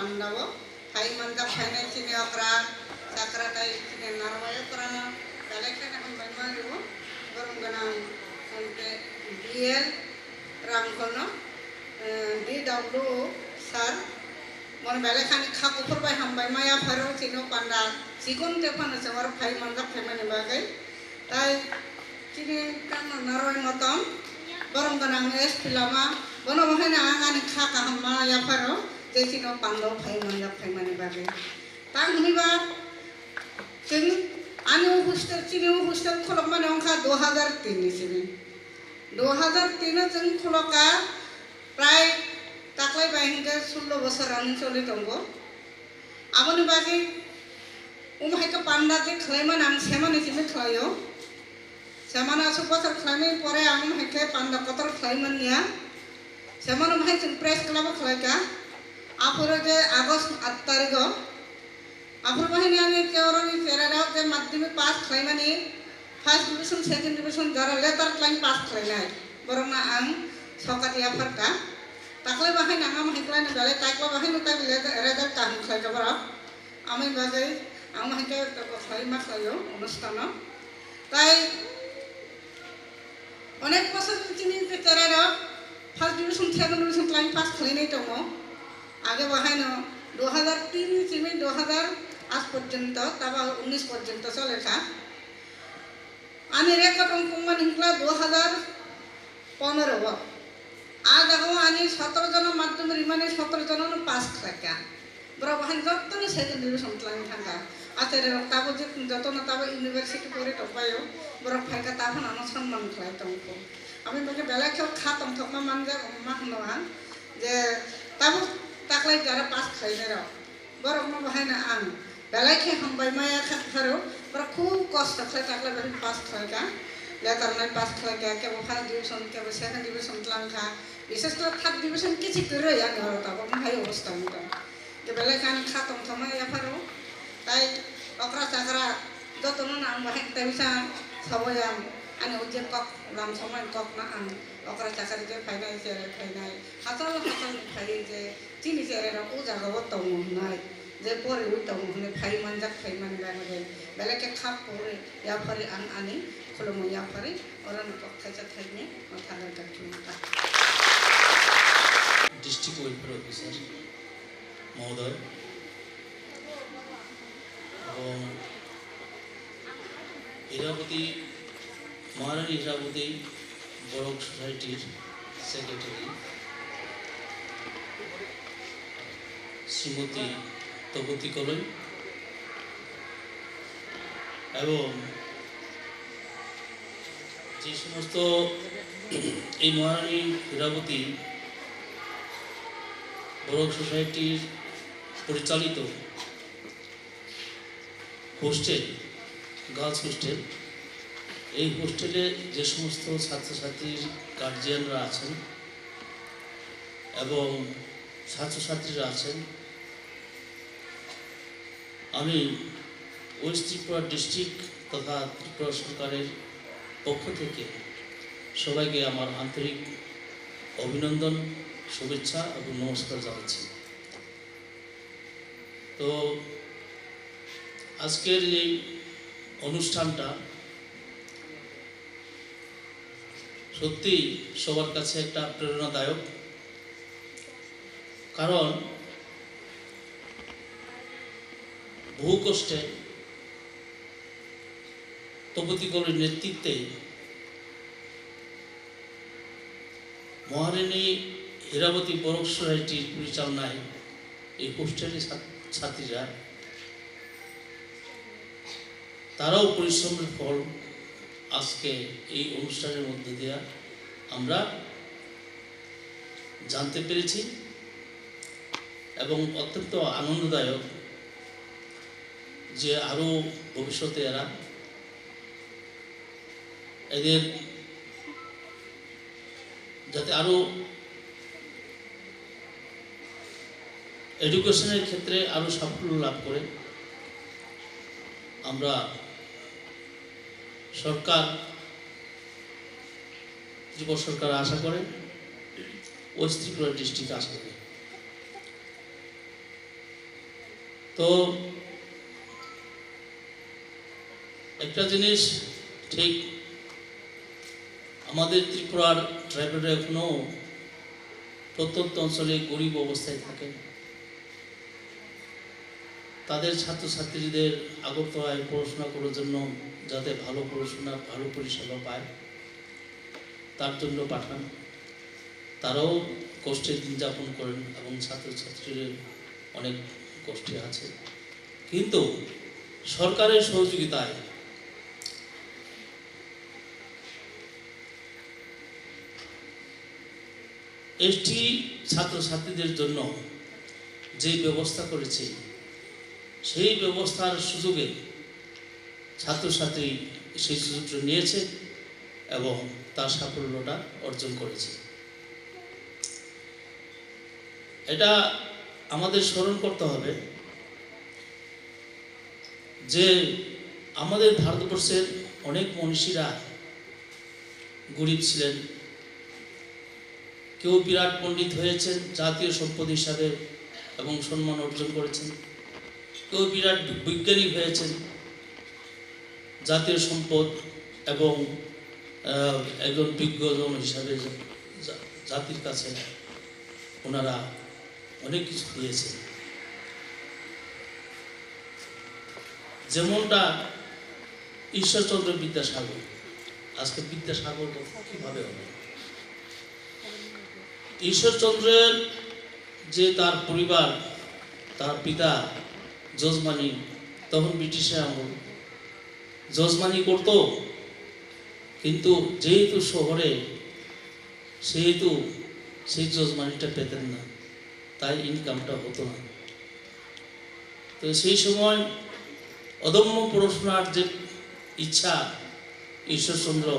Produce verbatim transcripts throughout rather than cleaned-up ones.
Panda o phai manjak phainai chini okra chakra tai chini narwai okra no belai kheno hambai ma rwo. Borom gwnang hwnkhe D L Rangkholno, eh, D W sir, bono belai khani kha kuphur bai hambai ma yapharo chini o panda chikon tephano se oro phai manjak phaimani bagwi. Tai chini tamo narwai motom, borom gwnang S P Lama, bono bo haino ang ani kha kaham ma yapharo, je chini o panda o phai manjak phaimani bagwi. Tang hwnwi ba, chwng ani o hostel, chini o hostel kholokmani wngkha dui hajar tin ni simi. Dui hajar tin o chwng kholoka, prai taklai bai hwnkhe sullo bosor ani choli tongo. Aboni bagwi omo hai khe panda je khlaimani ang semani simi khlaio. Semano aswk bosor khlaimani pore ang omo hai khe panda kotor khlai manya. Semano bahai chwng press club o khlai kha. Aphuru je August aat tarikh o. Aphuru bahai ni ani che oro ni cherai rok je madhyamik pass khlaimani first division, second division jara letter line pass khlainai. Borok no ang sokat yaphar kha. Taklai bahai nang omo hai khlai ni belai taklai bahai no tai result kaham khlai kha borok. Amoni bagwi ang hai khe toko khlai ma khlaio onustano. Tai onek bosor chini je cherai rok first division, second division khlai pass khlainai tongo. Age bo haino dui hajar tin ni simi dui hajar aat porjonto, taba unis porjonto chole kha. Ani record wngkukmani hwnkla dui hajar pondro o. A jaga o ani sotoro jona madhyamik rimani sotoro jona no pass khlaikha. Borok bahai jotono second division twlangwi thangkha. Achairya rok tabuk je jotono tabuk university pori tongpaio. Borok phaikha taphano ano sonman khlai tongkho. Aboni bagwi belai khe kha tongthokma manjak ma hwno ang je tabuk taklai jara pass khlainai rok. Borokno bo haino ang belai khe hambai maya kha pharo, borok khub kosto khlai taklai bai pass khlai kha, letter line pass khlai kha, kebo first division, kebo second division tlang kha, bises khe third division kichi kwrwi ani oro tabuk no hai obostha wng tong. Khe belai khe ani kha tongthokma yapharo, tai okra chakra jotono no ang bahai tai bisa sabo yang ani ujek kok lam somai kok na ang okra chakra je phainai chere phainai hachal hachal ni phai je Chini chererok o jagao tongo hwnwi, je poriwi tongo hwnwi phai manjak, phai mani bagwi belai khe kha pori yaphari ang ani khulumung yaphari oroni kok thaisa thaini no thagar kha chumkha. District Welfare Officer mohodoy, ebong Hiraboti, Maharani Hiraboti Borok Society-r Secretary Srimoti Topoti Koloi ebong je somosto ei Maharani Hiraboti Borok Society-r porichalito hostel, girls hostel, এই হোস্টেলে যে সমস্ত ছাত্রছাত্রীর গার্জিয়ানরা আছেন এবং ছাত্রছাত্রীরা আছেন, আমি ওয়েস্ট ত্রিপুরা ডিস্ট্রিক্ট তথা ত্রিপুরা সরকারের পক্ষ থেকে সবাইকে আমার আন্তরিক অভিনন্দন, শুভেচ্ছা এবং নমস্কার জানাচ্ছি। তো আজকের এই অনুষ্ঠানটা সত্যি সবার কাছে একটা প্রেরণাদায়ক, কারণ বহু কষ্টে তপতি কলের নেতৃত্বে মহারানী হীরাবতী বরক সোসাইটির পরিচালনায় এই হোস্টেলের ছাত-, ছাত্রীরা, তারাও পরিশ্রমের ফল আজকে এই অনুষ্ঠানের মধ্য দিয়ে আমরা জানতে পেরেছি এবং অত্যন্ত আনন্দদায়ক যে আরও ভবিষ্যতে এরা এদের যাতে আরও এডুকেশনের ক্ষেত্রে আরও সাফল্য লাভ করে, আমরা সরকার, ত্রিপুরা সরকার আশা করে, ওয়েস্ট ত্রিপুরা ডিস্ট্রিক্ট আশা করে। তো একটা জিনিস ঠিক, আমাদের ত্রিপুরার ট্রাইবেলরা এখনো প্রত্যন্ত অঞ্চলে গরিব অবস্থায় থাকে। তাদের ছাত্রছাত্রীদের আগরতলায় পড়াশোনা করার জন্য, যাতে ভালো পড়াশোনা, ভালো পরিষেবা পায়, তার জন্য পাঠান। তারাও কষ্টে দিন যাপন করেন এবং ছাত্রছাত্রীদের অনেক কষ্টে আছে। কিন্তু সরকারের সহযোগিতায় এসটি ছাত্রছাত্রীদের জন্য যে ব্যবস্থা করেছে, সেই ব্যবস্থার সুযোগে ছাত্রছাত্রী সেই সুযোগটা নিয়েছে এবং তার সাফল্যটা অর্জন করেছে। এটা আমাদের স্মরণ করতে হবে যে আমাদের ভারতবর্ষের অনেক মনীষীরা গরিব ছিলেন, কেউ বিরাট পণ্ডিত হয়েছেন জাতীয় সম্পদ হিসাবে এবং সম্মান অর্জন করেছেন, কেউ বিরাট বি-, বৈজ্ঞানিক হয়েছেন জাতীয় সম্পদ এবং, আহ, একজন বিজ্ঞজন হিসাবে জা-, জা-, জাতির কাছে ওনারা অনেক কিছু দিয়েছেন। যেমনটা ঈশ্বরচন্দ্র বিদ্যাসাগর, আজকে বিদ্যাসাগর কিভাবে হবে? ঈশ্বরচন্দ্রের যে তার পরিবার, তার পিতা যজমানি, তখন ব্রিটিশের আমল, যজমানি করত, কিন্তু যেহেতু শহরে, সেহেতু সেই যজমানিটা পেতেন না, তাই ইনকামটা হতো না। তো সেই সময় অদম্য পড়াশোনার যে ইচ্ছা, ঈশ্বরচন্দ্র,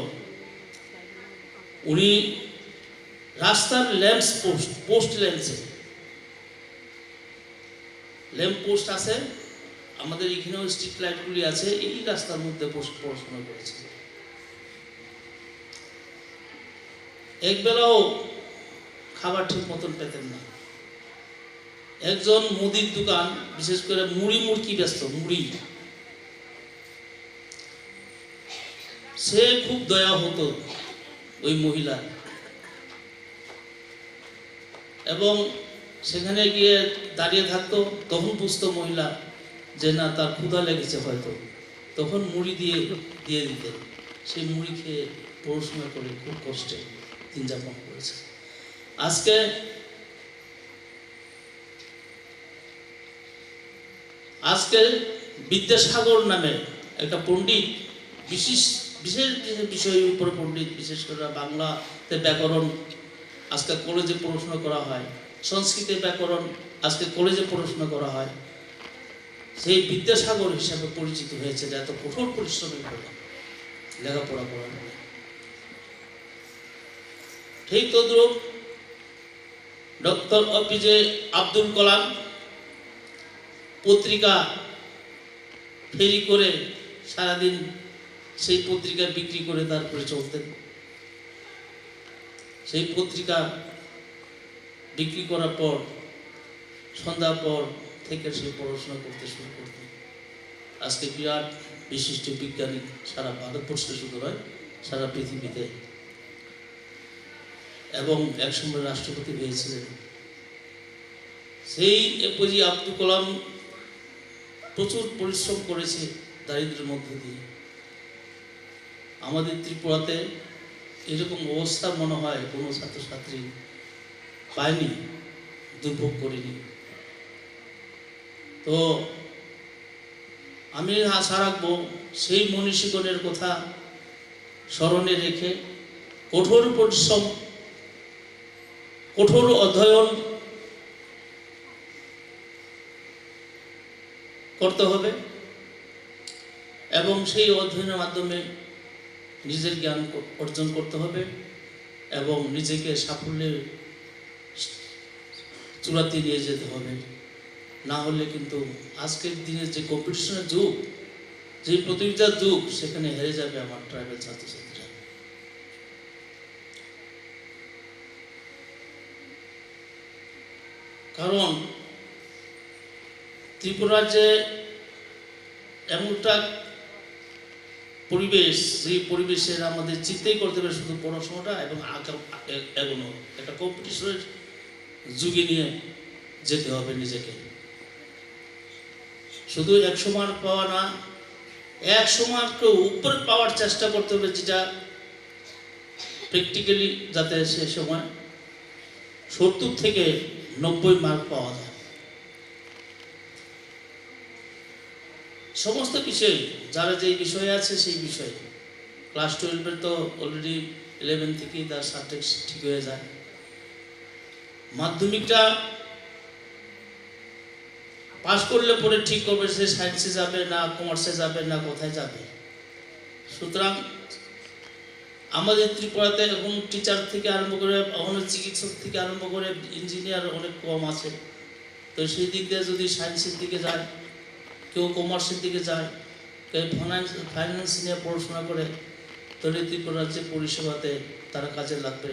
উনি রাস্তার ল্যাম্পস পোস্ট, পোস্ট ল্যাম্পসে, ল্যাম্প পোস্ট আছে, আমাদের এখানেও স্ট্রিট লাইটগুলি আছে, এই রাস্তার মধ্যে বসে পড়াশোনা করেছে। এক বেলাও খাবার ঠিক মতন পেতেন না। একজন মুদির দোকান, বিশেষ করে মুড়ি মুড়কি বেচত, মুড়ি, সে খুব দয়া হতো ওই মহিলার, এবং সেখানে গিয়ে দাঁড়িয়ে থাকতো। তখন বুঝতো মহিলা যে না, তার ক্ষুধা লেগেছে হয়তো, তখন মুড়ি দিয়ে, দিয়ে দিতেন। সেই মুড়ি খেয়ে পড়াশোনা করে খুব কষ্টে দিন যাপন করেছে। আজকে আজকে বিদ্যাসাগর নামে একটা পণ্ডিত, বিশেষ, বিশেষ বিশেষ বিষয়ের উপরে পণ্ডিত, বিশেষ করে বাংলাতে ব্যাকরণ আজকে কলেজে পড়াশোনা করা হয়, সংস্কৃতে ব্যাকরণ আজকে কলেজে পড়াশোনা করা হয়, সেই বিদ্যাসাগর হিসাবে পরিচিত হয়েছে, এত কঠোর পরিশ্রমের ফলে লেখাপড়া করার ফলে। ঠিক তদ্রূপ ডক্টর এপিজে আব্দুল কালাম পত্রিকা ফেরি করে সারাদিন সেই পত্রিকা বিক্রি করে তারপরে চলতেন। সেই পত্রিকা বিক্রি করার পর সন্ধ্যার পর থেকে সে পড়াশোনা করতে শুরু করতেন। আজকে বিরাট বিশিষ্ট বিজ্ঞানী সারা ভারতবর্ষে শুধু নয়, সারা পৃথিবীতে, এবং একসময় রাষ্ট্রপতি হয়েছিলেন। সেই এপিজে আব্দুল কালাম প্রচুর পরিশ্রম করেছে দারিদ্র্যের মধ্য দিয়ে। আমাদের ত্রিপুরাতে এরকম অবস্থা মনে হয় কোনো ছাত্রছাত্রী পায়নি, দুর্ভোগ করেনি। তো আমি আশা রাখবো সেই মনীষীগণের কথা স্মরণে রেখে কঠোর পরিশ্রম, কঠোর অধ্যয়ন করতে হবে এবং সেই অধ্যয়নের মাধ্যমে নিজের জ্ঞান ক-, অর্জন করতে হবে এবং নিজেকে সাফল্যের চূড়াতে নিয়ে যেতে হবে। না হলে কিন্তু আজকের দিনে যে কম্পিটিশনের যুগ, যে প্রতিযোগিতার যুগ, সেখানে হেরে যাবে আমার ট্রাইবাল ছাত্রছাত্রীরা। কারণ ত্রিপুরা রাজ্যে এমন একটা পরিবেশ, যে পরিবেশের আমাদের চিন্তাই করতে হবে শুধু পড়াশোনাটা এবং আগাম এ-, এগোনো, একটা কম্পিটিশনের যুগে নিয়ে যেতে হবে নিজেকে। শুধু একশো মার্ক পাওয়া না, একশো মার্কের উপরে পাওয়ার চেষ্টা করতে হবে, যেটা প্র্যাকটিক্যালি যাতে সে সময় সত্তর থেকে নব্বই মার্ক পাওয়া যায়। সমস্ত বিষয়ে, যারা যেই বিষয়ে আছে সেই বিষয়ে, ক্লাস টুয়েলভের তো অলরেডি ইলেভেন থেকেই তার সাবজেক্ট ঠিক হয়ে যায়। মাধ্যমিকটা পাস করলে পরে ঠিক করবে সে সায়েন্সে যাবে না কমার্সে যাবে না কোথায় যাবে। সুতরাং আমাদের ত্রিপুরাতে এখন টিচার থেকে আরম্ভ করে, এখন চিকিৎসক থেকে আরম্ভ করে ইঞ্জিনিয়ার অনেক কম আছে। তো সেই দিক দিয়ে যদি সায়েন্সের দিকে যায়, কেউ কমার্সের দিকে যায়, কেউ ফাইন্যান্স, ফাইন্যান্স নিয়ে পড়াশোনা করে, তাহলে ত্রিপুরা রাজ্যের পরিষেবাতে তারা কাজে লাগবে।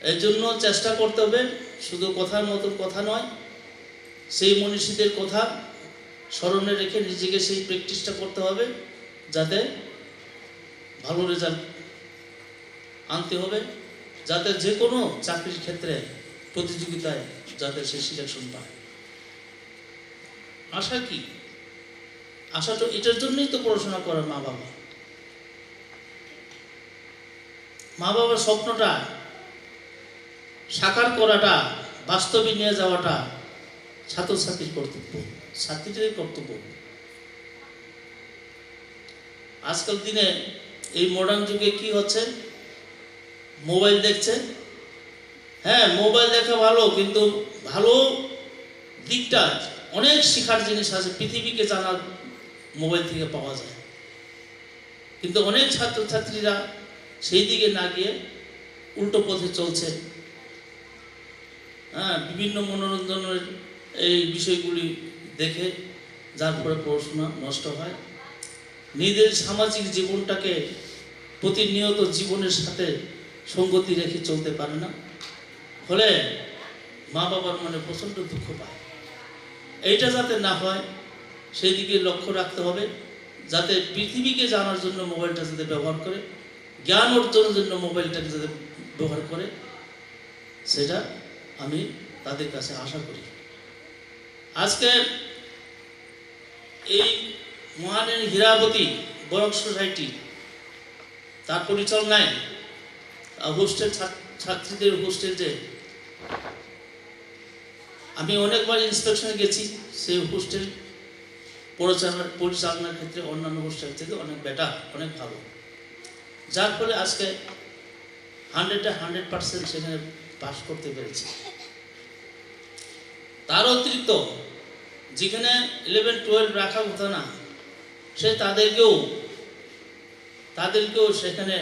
এর জন্য চেষ্টা করতে হবে, শুধু কথার মতন কথা নয়, সেই মনীষীদের কথা স্মরণে রেখে নিজেকে সেই প্র্যাকটিসটা করতে হবে, যাতে ভালো রেজাল্ট আনতে হবে, যাতে যে কোনো চাকরির ক্ষেত্রে প্রতিযোগিতায় যাতে সে সিলেকশন পায়। আশা কি? আশা তো এটার জন্যই তো পড়াশোনা করে মা বাবা। মা বাবার স্বপ্নটা সাকার করাটা, বাস্তবে নিয়ে যাওয়াটা ছাত্রছাত্রীর কর্তব্য, ছাত্রীদের কর্তব্য। আজকাল দিনে এই মডার্ন যুগে কি হচ্ছে, মোবাইল দেখছে। হ্যাঁ, মোবাইল দেখা ভালো, কিন্তু ভালো দিকটা, অনেক শেখার জিনিস আছে, পৃথিবীকে জানার মোবাইল থেকে পাওয়া যায়। কিন্তু অনেক ছাত্রছাত্রীরা সেই দিকে না গিয়ে উল্টো পথে চলছে। হ্যাঁ, বিভিন্ন মনোরঞ্জনের এই বিষয়গুলি দেখে, যার ফলে পড়াশোনা নষ্ট হয়। নিজের সামাজিক জীবনটাকে প্রতিনিয়ত জীবনের সাথে সঙ্গতি রেখে চলতে পারে না, ফলে মা বাবার মনে প্রচণ্ড দুঃখ পায়। এইটা যাতে না হয়, সেই দিকে লক্ষ্য রাখতে হবে, যাতে পৃথিবীকে জানার জন্য মোবাইলটা যাতে ব্যবহার করে, জ্ঞান অর্জনের জন্য মোবাইলটাকে যাতে ব্যবহার করে, সেটা আমি তাদের কাছে আশা করি। আজকে এই মহানীর হীরাবতী বরক সোসাইটি, তার পরিচালনায়, আহ, হোস্টেল ছাত-, ছাত্রীদের হোস্টেল যে আমি অনেকবার ইন্সপেকশনে গেছি, সেই হোস্টেল পরিচালনা, পরিচালনার ক্ষেত্রে অন্যান্য হোস্টেল থেকে অনেক বেটার, অনেক ভালো, যার ফলে আজকে হান্ড্রেডে হান্ড্রেড পার্সেন্ট সেখানে পাস করতে পেরেছে। তার অতিরিক্ত যেখানে ইলেভেন টুয়েলভ রাখার কথা না, সে তাদেরকেও, তাদেরকেও সেখানে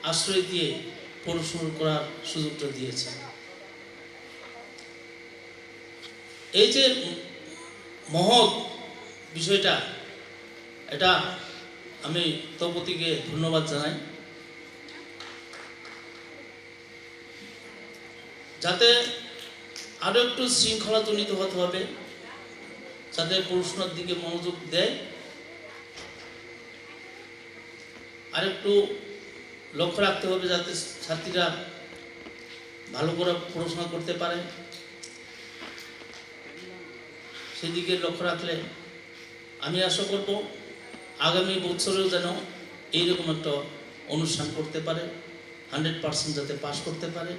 আশ্রয় দিয়ে পড়াশোনা করার সুযোগটা দিয়েছে। এই যে মহৎ বিষয়টা, এটা আমি স্থপতিকে ধন্যবাদ জানাই। যাতে আরো একটু শৃঙ্খলাজনিত হতে হবে, যাতে পড়াশোনার দিকে মনোযোগ দেয়, আর একটু লক্ষ্য রাখতে হবে যাতে ছাত্রীরা ভালো করে পড়াশোনা করতে পারে, সেদিকে লক্ষ্য রাখলে আমি আশা করব আগামী বছরেও যেন এইরকম একটা অনুষ্ঠান করতে পারে, হান্ড্রেড পার্সেন্ট যাতে পাস করতে পারে,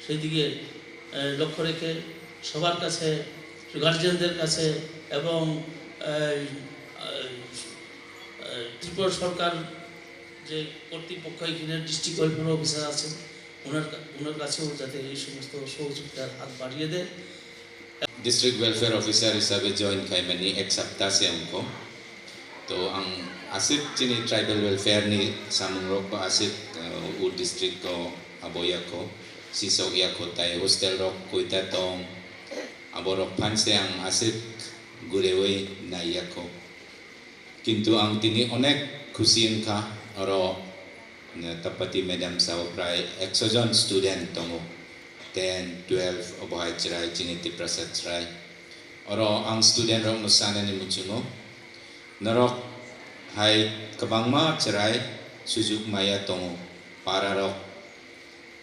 সেই দিকে, আহ, লক্ষ্য রেখে সবার কাছে, গার্জিয়ানদের কাছে এবং, আহ, আহ, ত্রিপুরা সরকার যে কর্তৃপক্ষ এখানে ডিস্ট্রিক্ট ওয়েলফেয়ার অফিসার আছে, ওনার কা-, ওনার কাছেও যাতে এই সমস্ত সহযোগিতার হাত বাড়িয়ে দেয়। District Welfare Officer hisabe join khaimani ek sapta se wngkho. To ang aswk chini tribal welfare ni samungrok bo aswk, uh, o district o abo yakho, sisok yakho tai hostel rok koita tong, aborok phan se ang aswk gurewi nai yakho. Kintu ang tini onek khusi wngkha, oro, eh, Tapati madam sao prai ekso jon student tongo, ten, twelve obo hai chwrai, chini Tiprasa chwrai. Oro ang student rokno sanani muchungo, norok hai kwbangma chwrai sujuk maya tongo, para rok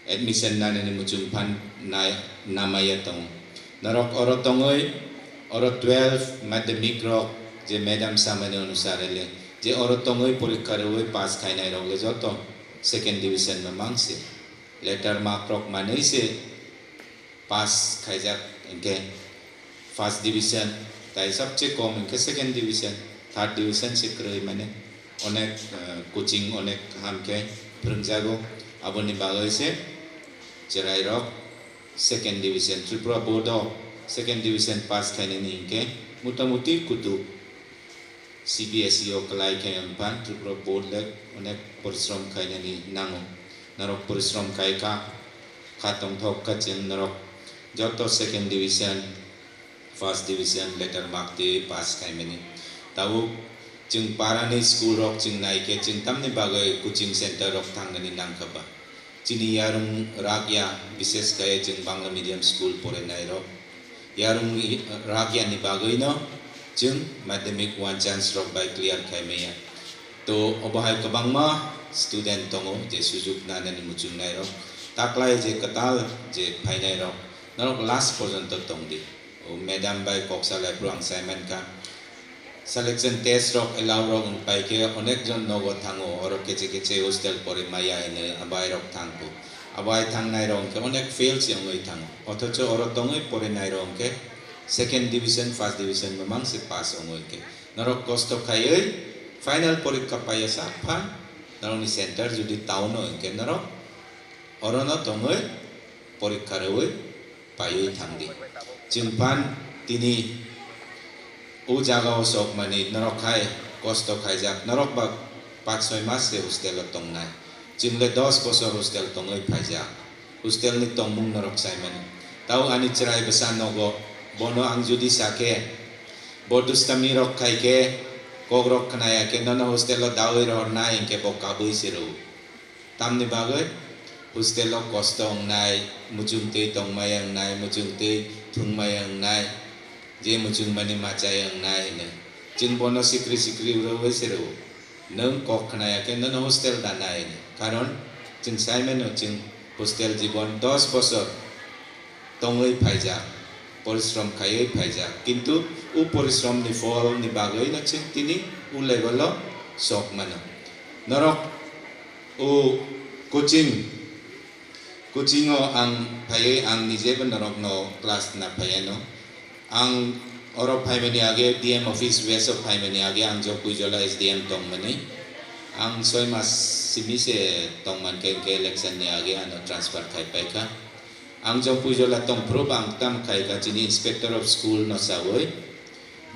admission nanani muchung phan nai-, namaya tongo. Norok oro tongwi, oro twelve madhyamik rok je madam samani onusare le, je oro tongwi porikha rwui pass khainai rok le joto second division mamang se. Letter mark rok manwi se pass khaijak, hinkhe first division, tai sabse kom hinkhe second division, third division se kwrwi, mane onek, eh, coaching onek kaham khe phwrwngjago. Aboni bagwi se chwrairok second division, Tripura board o second division pass khainani hinkhe motamuti kutuk C B S E o kwlai khe wngphan Tripura board le onek porishrom khainani nango. Norok porishrom khai kha, kha tongthok kha chwng norok joto second division, first division letter mark twi pass khaimani. Tabuk chwng parani school rok chwng nai khe chwng tamni bagwi coaching center rok thangnani nangkha ba? Chini yarung rakya, bishesh khe chwng Bangla medium school porinai rok. Yarung i-, rakya ni bagwi no chwng madhyamik one chance rok bai clear khai maya. To obo hai kwbangma student tongo je sujuk nanani muchungnai rok. Taklai je kwtal je phainai rok, norok last porjonto tong di. O madam bai kok salai phuru ang sai mankha. Selection test rok allow rok wng pai khe onek jon nogo thango, oro keche keche hostel pori maya hinwi abai rok thangkho. Abai thangnai rok hwnkhe onek fail se wngwi thango. Othocho oro tongwi porinai rok hwnkhe second division, first division mamang se pass wngwi khe. Norok kosto khaiwi final porikha paiya sak phan norokni center jodi town o hwnkhe norok orono tongwi porikha rwui paiwi thangdi. Chwng phan tini o jagao sokmani norok hai kosto khaijak, norok ba paanch soi mas se hostel o tongnai. Chwng le dos bosor hostel tongwi phaijak. Hostel ni tongmung norok saimani. Tao ani chwrai bwsa nogo, bono ang jodi sakhe, bo dustami rok khaikhe, kok rok khnaya khe, nono hostel o dawi rohornai hinkhe bo kabui se rw. Tamni bagwi hostel o kosto wngnai, muchungtwi tongmaya wngnai, muchungtwi thwngmaya wngnai, je muchungmani machaya wngnai hwnwi. Chwng bono sikri sikri rwui se rw. Nwng kok khnaya khe nono hostel da nai hwnwi. Karon chwng sai mano chwng hostel jibon dos bosor tongwi phaijak, porishrom khaiwi phaijak. Kintu o porishrom ni phol ni bagwi no chwng tini o level o sok mano. Norok o coaching, coaching o ang phaiwi ang nije bo norok no class na phaiya no. Ang oro phaimani age D M office west o phaimani age ang Jompuijola S D M tongmani. Ang soi mas simi se tongman khe, hwnkhe election ni age ano transfer khai paikha. Ang Jompuijola tongphuru ang tam khai kha chini inspector of school no sawi.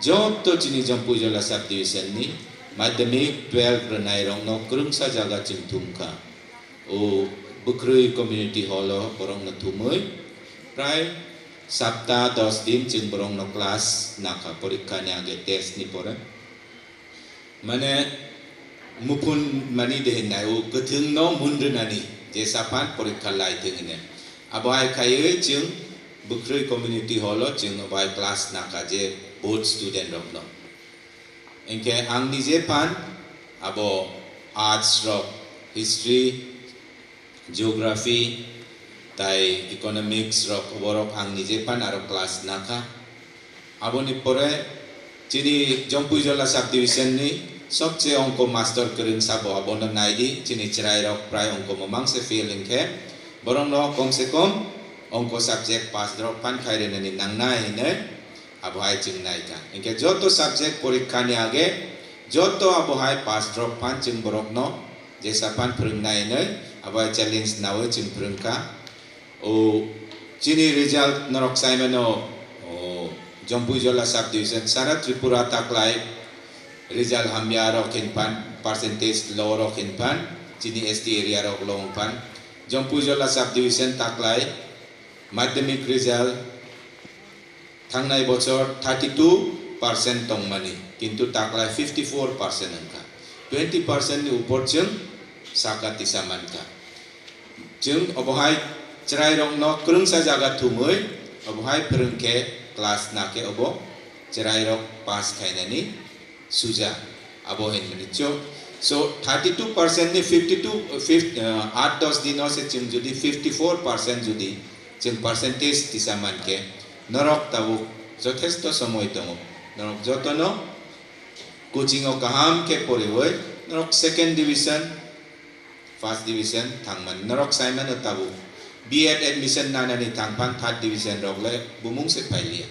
Joto chini Jompuijola sub division ni madhyamik twelve rwnai rok no kwrwngsa jaga chwng thum kha. O Bwkrwi community hall o borok no thumwi prai sapta dos din chwng borok no class nakha porikha ni age test ni pore. Mane muphun mani de hinai o kwthwng no mun rwnani je saphan porikha lai thwng hinai. Abo hai khaiwi chwng Bwkrwi community hall o chwng abo hai class nakha je both student rok no. Hinkhe ang nije phan abo arts rok, history, geography, tai economics rok, borok ang nije phan aro class nakha. Aboni pore chini Jompuijola subdivision ni sobche ongko master kwrwng sabo abono naidi, chini chwrai rok prai ongko mamang se fail hinkhe borok no kom se kom ongko subject pass rok phan khai rwnani nangnai hinwi abo hai chwng nai kha. Hinkhe joto subject porikha ni age joto abo hai pass drop phan chwng borok no jesa phan phwrwng nai hinwi abo hai challenge nawi chwng phwrwng kha. O chini result norok sai mano, o Jompuijola subdivision sara Tripura taklai result hamya rok hin phan, percentage low rok hin phan, chini S T area rok low hin phan. Jompuijola subdivision taklai madhyamik result thangnai bochor thirty two percent tongmani, kintu taklai fifty four percent wngkha. Twenty percent ni upor chwng saka tisa mankha. Chwng obohai chwrairokno kwrwngsa jaga thumwi obohai phwrwngkhe class nakhe obo chwrairok pass khainani suja, abo hinmani cho. So thirty two percent ni fifty two, fifty, uh, aat dos dino se chwng jodi fifty four percent jodi chwng percentage tisa mankhe, norok tabuk jothesto somoi tongo. Norok jotono coaching o kaham khe poriwi norok second division, first division thangmani. Norok saimano tabuk B Ed admission nanani thangphang third division rok le bumung se phailiya.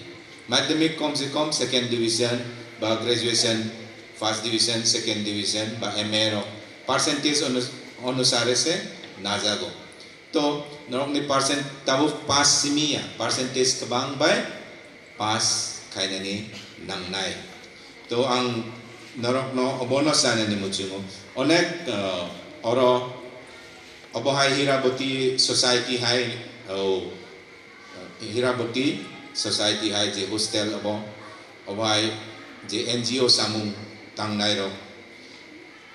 Madhyamik kom se kom second division ba graduation first division, second division ba M A rok percentage onu-, onusare se najago. To norokni percent tabuk pass simi ya, percentage kwbang bai pass khainani nangnai. To ang norokno obono sanani muchungo. Onek, uh, oro obo hai Hiraboti Society hai, oh, Hiraboti Society hai je hostel obo, obo hai je N G O samung tangnai rok.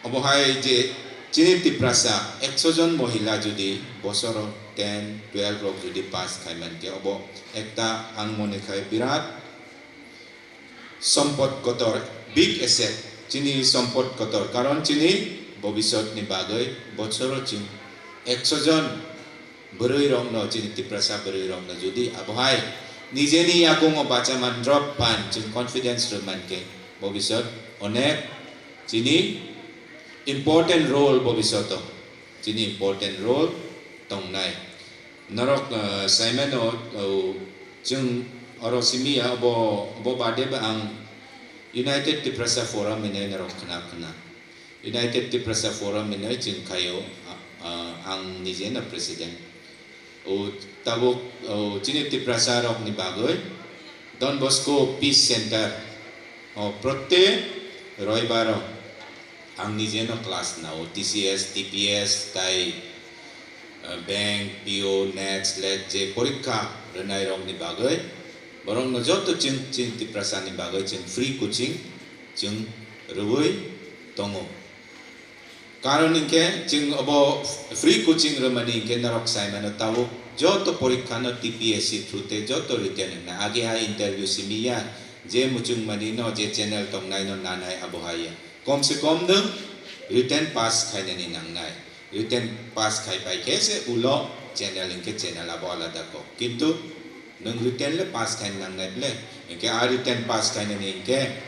Obo hai je chini Tiprasa ekso jon mohila jodi bosoro ten, twelve rok jodi pass khai mankhe, obo ekta ang mone khai birat sompot kotor, big asset, chini sompot kotor, karon chini bobisot ni bagwi bosoro chwng ekso jon bwrwi rokno, chini Tiprasa bwrwi rokno jodi abohai nijeni yakungo bacha man drop pan chwng confidence rw mankhe, bobisot onek chini important role, bobisoto chini important role tongnai. Norok, uh, saimano, uh, chwng oro simi ya, obo, obo bade ba ang United Tiprasa Forum hinwi norok khna khna. United Tiprasa Forum hinwi chwng khaio, a-, a-, ang nijeno president. O tabuk, o chini Tiprasa rokni bagwi Don Bosco Peace Center o prote roibaro ang nijeno class nao, T C S, T P S, tai, eh, bank, P O, NET, SLET je porikha rwnai rokni bagwi borokno joto chwng, chini Tiprasa ni bagwi chwng free coaching chwng rwui tongo. Karon hinkhe chwng obo free coaching rwmani hinkhe norok saimano tabuk joto porikha no T P S C through tei joto written wngna age hai interview simi ya, je muchungmani no je channel tongnai no nanai abo hai ya. Kom se kom nwng written pass khainani nangnai. Written pass khai pai khe se ulo channel hinkhe channel abo alada kok. Kintu nwng written le pass khai nangnai ble. Hinkhe a written pass khainani hinkhe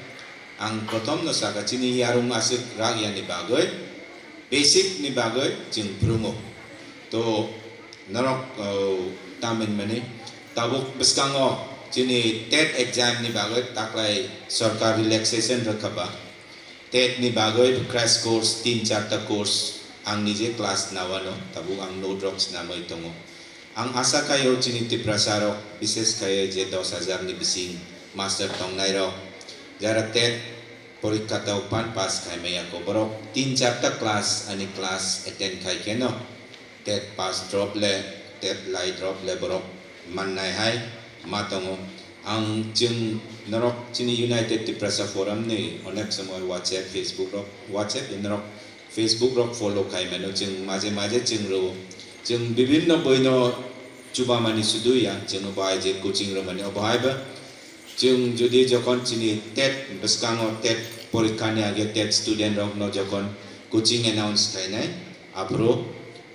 ang prothom no saka chini yarung aswk rak yani bagwi, basic ni bagwi chwng phrwngo. To norok, uh, tamin mani tabuk bwskango chini TET exam ni bagwi taklai sorkar relaxation rwkha ba. TET ni bagwi crash course, tin charta course ang nije class nawano, tabuk ang note rok snamwi tongo. Ang asa khaio chini Tiprasa rok, bises khaio je dos hajar ni bising master tongnai rok, jara TET porikha tao phan pass khai maya ko, borok tin charta class ani class attend khai kheno TET pass drop le, TET lai drop le borok mannai hai ma tongo. Ang chwng norok chini United Tiprasa Forum ni onek somoi WhatsApp, Facebook rok, WhatsApp norok Facebook rok follow khai mano, chwng maje maje chwng rwo. Chwng bibinno boino chubamani sudu ya, chwng bai je coaching rwmani obo hai ba. Chwng jodi jokhon chini TET bwskango TET porikha ni age TET student rokno jokhon coaching announce khainai, aphuru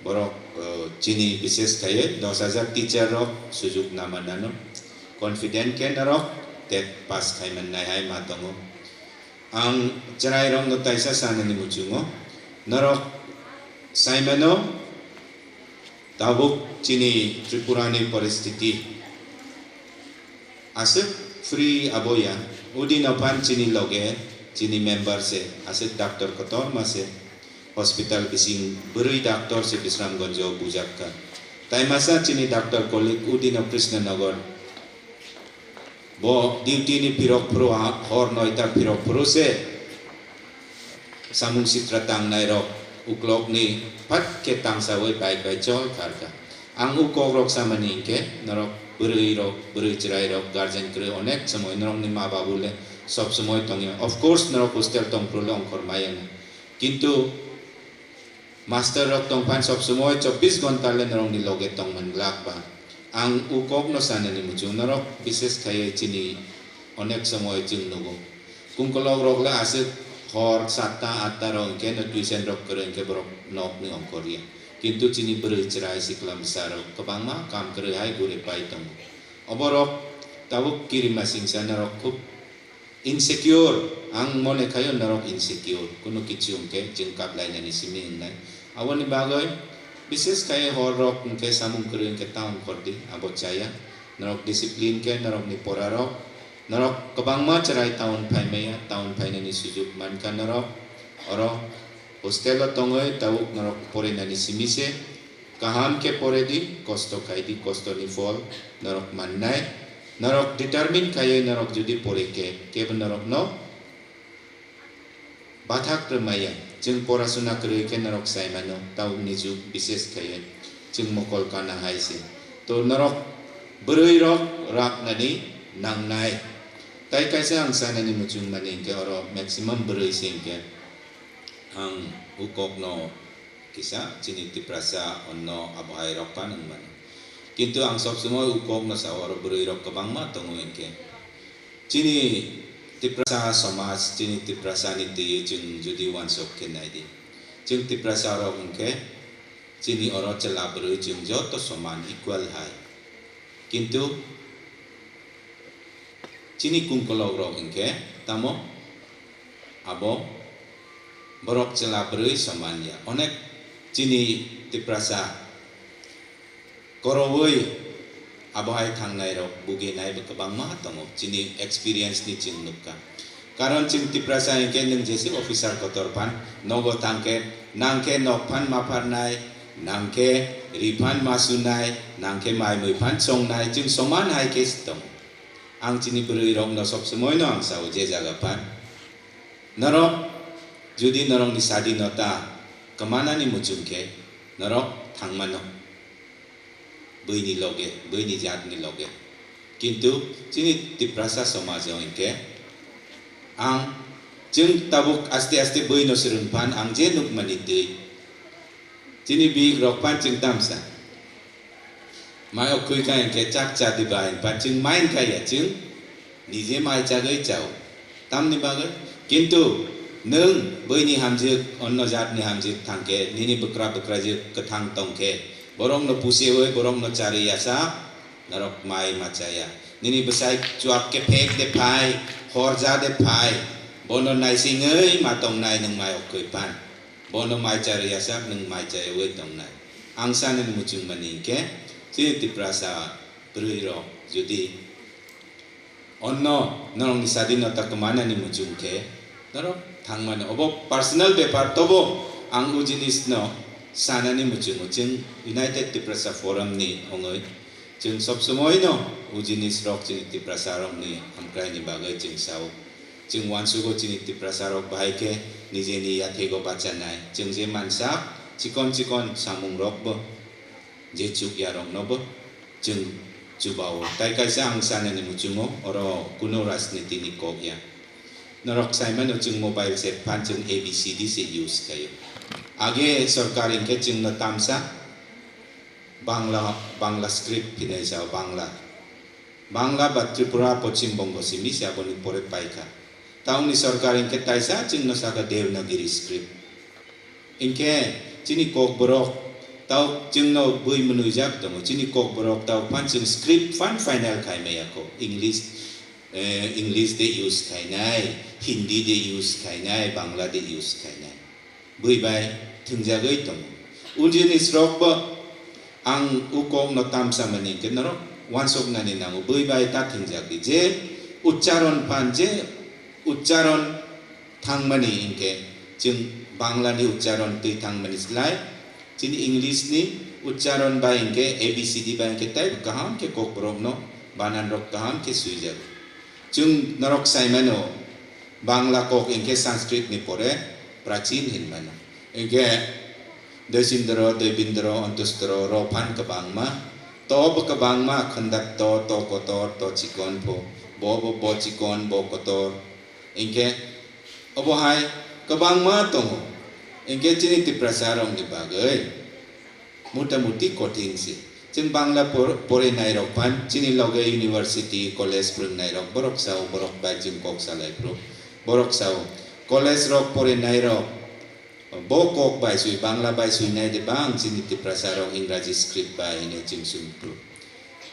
borok, uh, chini bises khaiye dos hajar teacher rok sujuk namanano. Confident khe norok TET pass khai mannai hai ma tongo. Ang chwrairokno taisa sanani muchungo, norok saimano tabuk chini Tripurani poristiti aswk free abo ya, udino phan chini loge chini member se aswk doctor kotorma se hospital bising bwrwi doctor se Bisramganjo bujakha. Taimasa chini doctor colleague udino Krishnanagar. Bo duty ni phirok phuru ha-, hor noita phirok phuru se samung sitra tangnai rok uklok ni phat khe tangsawi bike bai chol kharkha. Ang u kok rok samani hinkhe norok bwrwi rok, bwrwi chwrai rok, guardian kwrwi onek somoi norok ni ma babu le sob somoi tongya. Of course norok hostel tong phuru le ongkhor maya. Kintu master rok tongphan sob somoi chobbish ghonta le norokni loge tongmani glak ba. Ang u kokno sanani muchung norok, bises khaiye chini Onek somoi chwng nugo. Kungkolok rok le aswk hor satta atta rok hwnkhe no tuition rok kwrwi hwnkhe borok nok ni ongkor ya. Kintu chini bwrwi chwrai sikla bwsa rok kwbangma kam kwrwi hai guri pai tongo. Oborok tabuk kirima singsa norok khub insecure, ang mone khaio norok insecure, kunu kichu hwnkhe chwng kaplainani simi wngnai. Aboni bagwi bises khai hor rok hwnkhe samung kwrwi hwnkhe ta ongkor di, abo chaya. Norok discipline khe norokni pora rok, norok kwbangma chwrai town phai maya, town phainani sujuk mankha norok. Oro hostel o tongwi tabuk norok porinani simi se. Kaham khe pore di, kosto khai di, kosto ni phol norok mannai. Norok determine khaiwi norok jodi pore khe, kebo norok no bathak rwmaya. Chwng porasuna kwrwi khe norok sai mano, tabuk ni jug bises khaiwi chwng mokol kana hai se. To norok bwrwi rok rak nani nangnai. Tai kaisa ang sanani muchung mani hwnkhe oro maximum bwrwi se hwnkhe ang ukok no kisa chini Tiprasa onno abohai rok pan wng mano. Kintu ang sob somoi ukok no sao oro bwrwi rok kwbangma tongo hwnkhe. Chini Tiprasa somaj, chini Tiprasa ni twi chwng jodi wansok khe nai di. Chwng Tiprasa rok hwnkhe chini oro chwla bwrwi chwng joto soman equal hai. Kintu chini kungkolok rok hwnkhe tamo abo borok chwla bwrwi soman ya. Onek chini Tiprasa korowoi abohai thangnai rok buginai bo kwbangma tongo, chini experience ni chwng nukha. Karon chwng Tiprasa hwnkhe nwng jesi officer kotor phan, nogo thangkhe, nangkhe nok phan ma pharnai, nangkhe ri phan ma sunai, nangkhe mai mui phan songnai, chwng soman hai khe se tongo. Ang chini bwrwi rokno sob somoi no ang sao je jaga phan. Norok jodi norokni sadinota kwmanani muchung khe norok thangmano. Buini loge, buini jatni loge. Kintu chini Tiprasa somajo hwnkhe ang chwng tabuk aste aste buino swrwng phan ang je nukmani twi. Chini bihik rok phan chwng tamsa. Mai okhoi kha hwnkhe chak cha diba hwn phan chwng mai kha ya chwng. Nije mai chagwi chao. Tamni bagwi? Kintu nwng buini hamjwk, onno jatni hamjwk thangkhe, nini bwkra bwkrajwk kwthang tongkhe, borokno pusewi, borokno charwi yasa, norok mai ma chaya. Nini bwsai chuak kephek de phai, horja de phai, bono naisingwi ma tongnai nwng mai okhoi phan. Bono mai charwi yasa, nwng mai chayawi tongnai. Ang sanani muchungmani hinkhe, chini Tiprasa bwrwirok jodi Onno norokni sadinota kwmanani muchung khe norok thangmani. Obo personal bepar, tobo ang o jinisno sanani muchungo. Chwng United Tiprasa Forum ni wngwi chwng sob somoino o jinisrok chini Tiprasarokni hamkraini bagwi chwng sao. Chwng uansugo chini Tiprasarok bahai khe nijeni yathego bachanai. Chwng je mansak chikon chikon samungrokbo je chukyaroknobo chwng chubao. Tai kaisa ang sanani muchungo, oro kuno rajniti ni kok ya. Norok saimano chwng mobile se phan chwng A B C D se use khaio. Age sorkar hinkhe chwngno tamsa Bangla, Bangla script phinai sao, Bangla. Bangla ba Tripura, Poschim Bongo simi se aboni pore paikha. Tauni sorkar hinkhe taisa chwngno sakha Devanagiri script. Hinkhe chini kokborok tao chwngno bui mwnwijak tongo. Chini kokborok tao phan chwng script phan final khai maya kho. English, eh, English de use khainai, Hindi de use khainai, Bangla de use khainai. Bui bai thwngjagwi tongo. O jinisrokbo ang o kokno tamsa mani hinkhe norok uansuknani nango. Bui bai ta thwngjagwi je uchcharon phan, je uchcharon thangmani hinkhe chwng Banglani uchcharon twi thangmani slai chini Englishni uchcharon bai hinkhe A B C D bai hinkhe tei kaham khe kokborokno bananrok kaham khe swijago. Chwng norok saimano Bangla kok hinkhe Sanskritni pore Prachin hinmano. Hinkhe Desindro, Debindro, Ontostro, ro phan kwbangma, to bo kwbangma, khwndak to, to kotor, to chikon pho, bo bo, bo chikon, bo kotor. Hinkhe obo hai kwbangma tongo. Hinkhe chini Tiprasa rokni bagwi mota moti kothin se. Chwng Bangla por-, porinairok phan, chini loge university, college phwrwngnairok, borok sao, borok bai chwng kok salai phuru, borok sao, college rok porinairok, bo kok bai swi, Bangla bai swinai de bang chini Tiprasa rok Ingraji script bai hwnwi chwng swng phuru.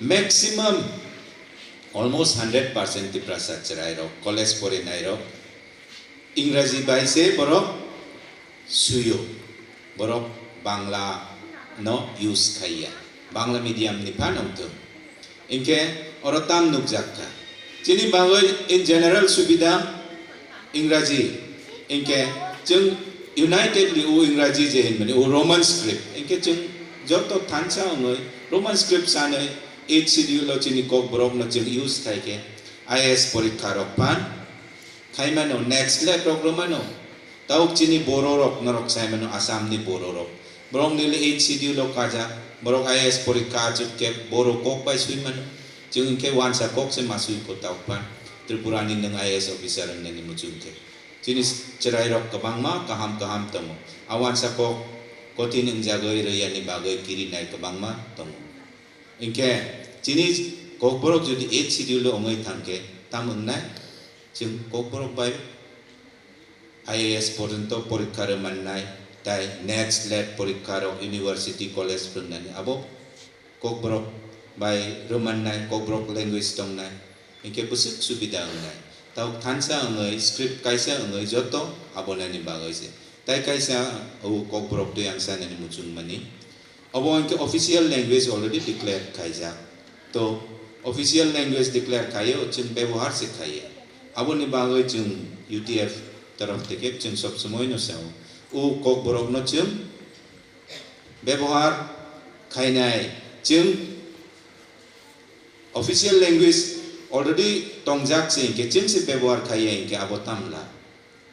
Maximum, almost hundred percent Tiprasa chwrairok, college porinairok, Ingraji bai se borok suyo, borok Bangla no use khaiya, Bangla medium ni phan wngthung. Hinkhe oro tam nukjak kha. Chini bagwi in general subida Ingraji, hinkhe chwng unitedly o Ingraji je hinmani, o Roman script, hinkhe chwng joto thansa wngwi Roman script sanwi eighth schedule o chini Kokborok no chwng use khaikhe I A S porikha rok phan khaimano, next slate rok rwmano. Tabuk chini Bororok, norok saimano, Assamni Bororok. Borok nili eighth schedule o kajak, borok I A S porikha achuk khe Boro kok bai swimano. Chwng hinkhe wansa kok se ma swi pho tabuk phan. Tripurani nwng I A S officer wngnani muchung khe. Chini chwrairok kwbangma kaham kaham tongo. A wansa kok kothin wngjagwi rwyani bagwi kirinai kwbangma tongo. Hinkhe chini Kokborok jodi eighth schedule o wngwi thangkhe, tam wngnai? Chwng Kokborok bai I A S porjonto porikha rwmannai, tai next slate porikha rok university, college phwrwngnani abo Kokborok bai rwmannai, Kokborok language tongnai, hinkhe bwswk subida wngnai. Tabuk thansa wngwi, script kaisa wngwi joto abonani bagwi se. Tai kaisa o Kokborok twi ang sanani muchungmani. Obo hinkhe official language already declare khaijak. To official language declare khaiyo, chwng bebohar se khaiya. Aboni bagwi chwng U T F torof theke chwng sob somoino sao. O Kokborokno chwng bebohar khainai, chwng official language already tongjak se hinkhe chwng se bebohar khaiya hinkhe abo tamla.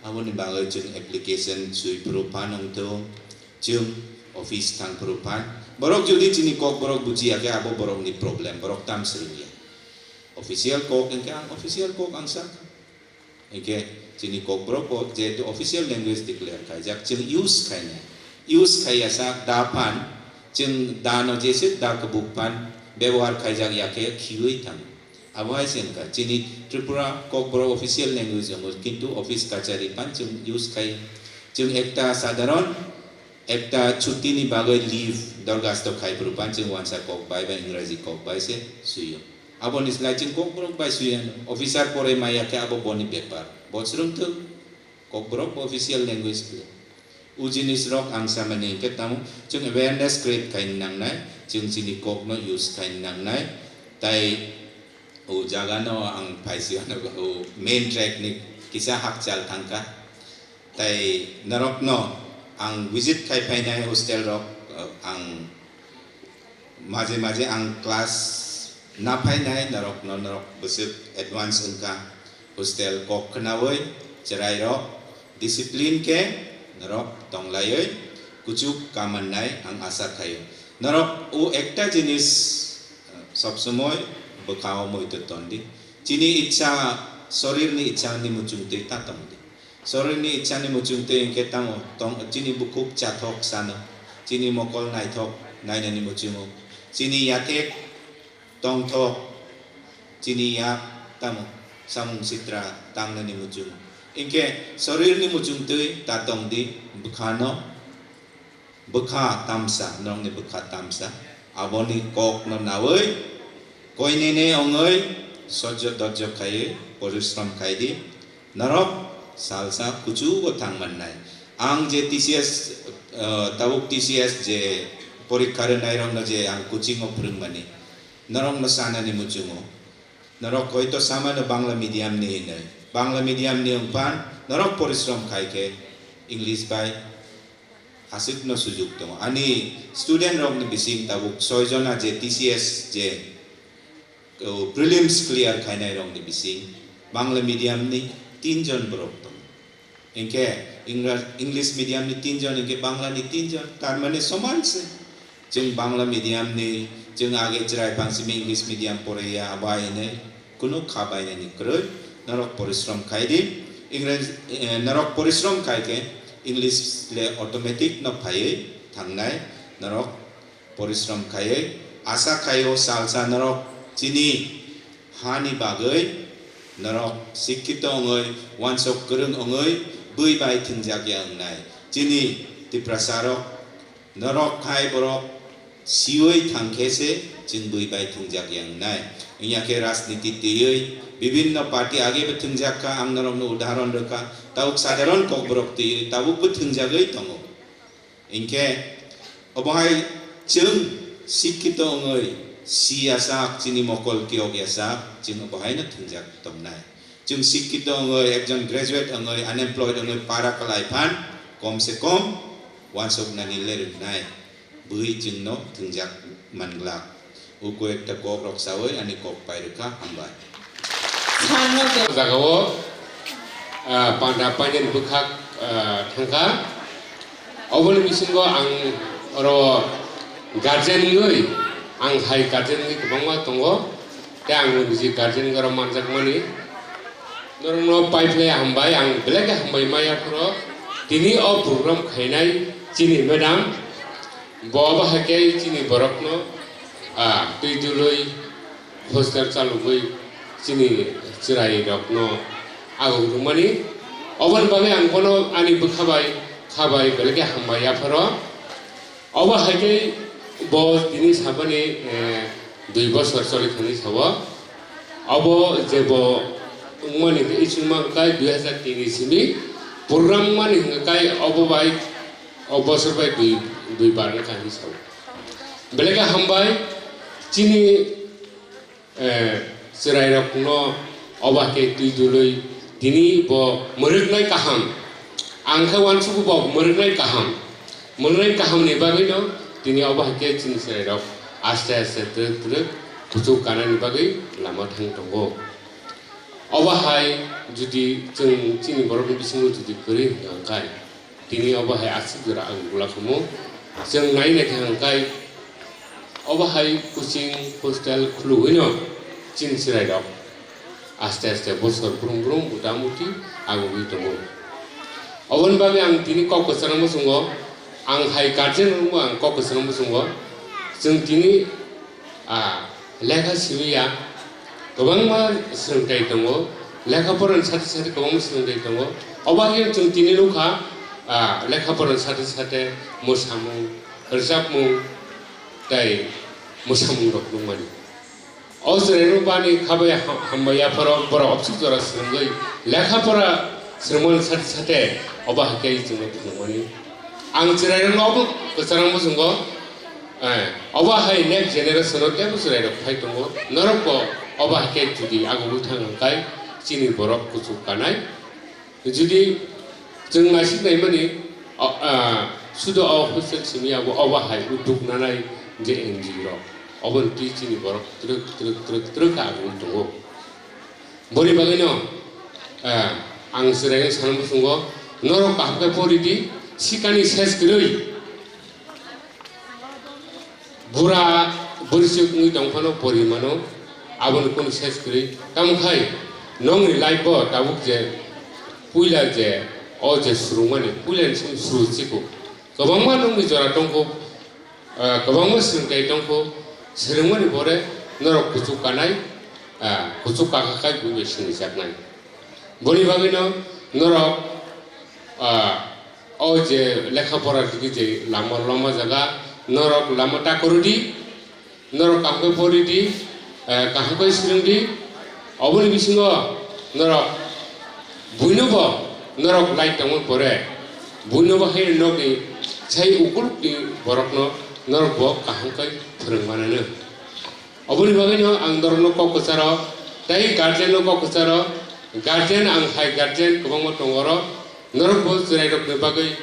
Aboni bagwi chwng application swi phuru phan wngthung, chwng office thang phuru phan. Borok jodi chini Kokborok bujiya khe abo borokni problem, borok tam swrwngya. Official kok hinkhe ang official kok ang sak. Hinkhe chini Kokborok bo jehetu official language declare khaijak, chwng use khainai. Use khaiya sak da phan, chwng da no jeswk da kubuk phan bebohar khaijak ya khe khiui thango. Abo hai se wngkha, chini Tripura Kokborok official language wngo, kintu office kachari phan chwng use khai. Chwng ekta sadharon, ekta chutti ni bagwi leave dorgasto khai phuru phan chwng wansa kok bai ba Ingraji kok bai se suiyo. Aboni slai chwng Kokborok bai suiya, officer pore maya khe abo boni bepar. Bo swrwngthwk. Kokborok official language khe. O jinis rok ang samani hinkhe tamo chwng awareness create khaina nangnai, chwng chini kokno use khaina nangnai, tai o jaga no ang phaisiyano o main track ni kisa hakchal thangkha, tai norokno ang visit khai phainai hostel rok, ang maje maje ang class na phainai norokno, norok bwswk advance wngkha. Hostel kok khnaui chwrairok discipline khe norok tonglaiwi kuchuk kamannai ang asa khaio. Norok o ekta jinis, eh, sob somoi bwkhao muitu tondi. Chini ichha, sorirni ichhani muchungtwi ta tongdi. Sorirni ichhani muchungtwi hinkhe tamo tong, chini bukhuk chathok sano, chini mokol naithok nainani muchungo, chini yathek tongthok, chini yak tamo samung sitra tangnani muchungo. Hinkhe sorirni muchungtwi ta tongdi, bwkhano bwkha tamsa, norokni bwkha tamsa, aboni kokno naui, koinene wngwi, sojjo dojjo khaiwi, porishrom khaidi, norok salsa kuchugo thang mannai. Ang je T C S, eh, tabuk T C S je porikha rwnairokno je ang coaching-o phwrwngmani, norokno sanani muchungo. Norok hoito samano Bangla medium-ni hinwi. Bangla medium-ni wngphan norok porishrom khai khe English bai aswkno sujuk tongo. Ani student rokni bising tabuk soi jona je T C S je, o, prelims clear khainai rokni bising Bangla medium ni tin jon borok tongo. Hinkhe Engra-, English medium ni tin jon, hinkhe Bangla ni tin jon, tar mane soman se. Chwng Bangla medium ni, chwng age chwrai phang simi English medium poraiya, abo hai hinwi kunu kha bainani kwrwi. Norok porishrom khai di. Ingres-, eh, norok porishrom khai khe English le automatic no phaiwi thangnai. Norok porishrom khaiwi Asa khaio salsa norok chini hani bagwi norok sikkito wngwi, wansok kwrwng wngwi bui bai thwngjak ya wngnai. Chini Tiprasarok norok hai borok siwi thang khe se chwng bui bai thwngjak ya wngnai. Wngya khe rajniti twiwi bibinno party age bo thwngjak kha, ang norokno udahoron rwkha, tabuk sadharon kokborok twiwi tabukbo thwngjagwi tongo. Hinkhe obo hai chwng sikkito wngwi si yachak, chini mokol kiyok yachak, chwng obo haino thwngjak tongnai. Chwng sikkito wngwi, ekjon graduate wngwi, unemployed wngwi para kwlai phan, kom se kom wansuknani le rwngnai bwrwi chwngno thwngjak man glak. O koyekta kok rok sawi ani kok pai rwkha, hambai. Sano de- Jagao, ah, panda painani bwkhak, ah, thangkha. Oboni bisingo ang oro guardian wngwi, ang hai guardian wngwi kwbangma tongo. Tei ang niji guardian oro manjakmani. Norokno paiphlai hambai, ang belai khe hambai maya phoro. Tini o program khainai chini madam, bo bahai khe chini borokno, ah, twi dului hostel chalugwi chini chwrairokno aguk rwmani. Oboni bagwi ang bono ani bwkha bai kha bai belai khe hambai yapharo. Obo hai khe bo tini sabani, eh, dui bosor choli thani sabo. Obo je bo wngmani khe isingma wngkha dui hazar tin ni simi program wngmani hwnkha khe obo bai o bosor bai dui, dui bar wngkha hinwi sabo. Belai khe hambai chini eh, chwrairokno obo hai khe twi dului tini bo mwrwknai kaham. Ang khe uansukgo bo mwrwknai kaham. Mwrwknai kahamni bagwino tini obo hai khe chini chwrairok aste aste twrwk twrwk kuchuk kanani bagwi lama thang tongo. Obo hai jodi chwng chini borokni bisingo jodi kwrwi hwnkha khe, tini obo hai aswk jora ang gula khumu. Chwng nai naikha hwnkhe obo hai coaching hostel khulugwino chini chwrairok aste aste bosor brum brum muta muti agugwi tongo. Oboni bagwi ang tini kok kwchangma muchungo, ang hai guardian rokno ang kok kwchangma muchungo. Chwng tini Ah, lekha simi ya, kwbangma swrwngthai tongo, lekha porani sati sati kwbangma swrwngthai tongo. Obo hai chwng tini nukha, ah, lekha porani sati sati mwsamung, rwchapmung tei mwsamung rok nukmani. O chwrairok bani khabai ha-, hambai yapharo borok opsuk jora swrwngwi lekha pora swrwngmani sati sati obo hai khe chwngno phunukmani. Ang chwrairokno obo kwchangma muchungo. Eh, obo hai next generation o teibo chwrairok phai tongo. Norok bo obo hai khe jodi agugwi thang hwnkhe chini borok kuchuk kanai. Jodi chwng naisik naimani, o, ah, sudo o hostel simi abo obo hai udduk nanai je N G O rok. Oboni twi chini borok twrwk, twrwk, twrwk, twrwk khe agugwi tongo. Boni bagwino, ah, ang chwraino sana muchungo, norok kaham khe pori di, sikani ses kwrwi. Bura bwrwswk wngwi tong phano pori mano, aboni kunu ses kwrwi. Tamo khai nokni life o tabuk je puila je o je swrwngmani, puilani simi swrwngchikho. Kwbangma nokni jora tongkho, ah, kwbangma swrwngthai tongkho, swrwngmani pore norok kuchuk kanai, ah, kuchuk kakha khai buibai swngwi chaknai. Boni bagwino norok, ah, o je lekha pora digi je lama lama jaga, norok lama ta kwrwi di, norok kaham khe pori di, eh, kaham khe swrwng di. Oboni bisingo norok buino bo norok light tongmani pore, buino bo hai nokni sai ukulukni borokno norok bo kaham khe phwrwng mananw. Oboni bagwino ang norokno kok kwcharo, tei guardian no kok kwcharo, guardian ang hai guardian kwbangma tongo oro, norok bo chwrairokni bagwi,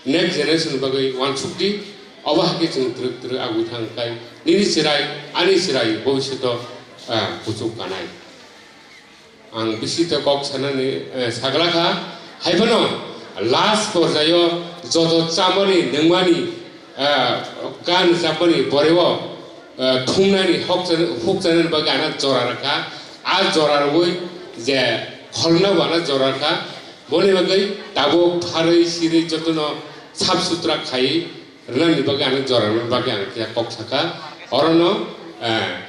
next generation ni bagwi uansuk di, obo hai khe chwng twrwk twrwk agwi thang khai, nini chwrai, ani chwrai bobisyoto, ah, kuchuk kanai. Ang bisi tei kok sanani, eh, saglakha. Haiphano last porjaio joto chamani, nungmani, eh, gan chamani boreo, eh, thumnani hok chan-, huk chanani bagwi ano jora rwkha. A jora rwui je kholna bo ano jora rwkha. Boni bagwi tabuk pharwi sirwi jotono sap sutra khai rwnani bagwi ano jora rwna bagwi ang khe kok sakha. Orono, eh,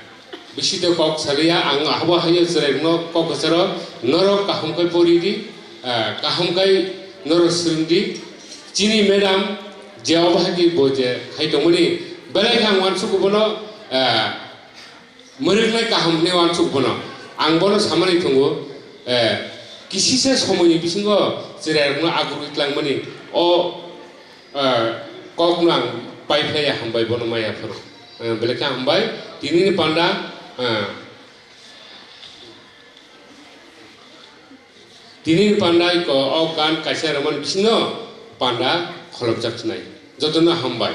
bisi de kok saliya, ang abo hayo chwrairokno kok kwcharo, norok kaham khe pori di, eh, kaham khe norok swrwng di. Chini madam je obo hai khe bo je khai tongmani, belai khe ang uansukgo bono, eh, mwrwknai kaham hwnwi uansuk bono. Ang bono samani tongo, eh, kisisa somoini bisingo chwrairokno agurwi tlangmani o, eh, kokno ang paiphlaiya, hambai bono maya phuru. Eh, belai khe hambai. Tinini panda, eh, tinini panda iko o gan kaisa rwmani bisingo panda kholopjak sinai. Jotono hambai.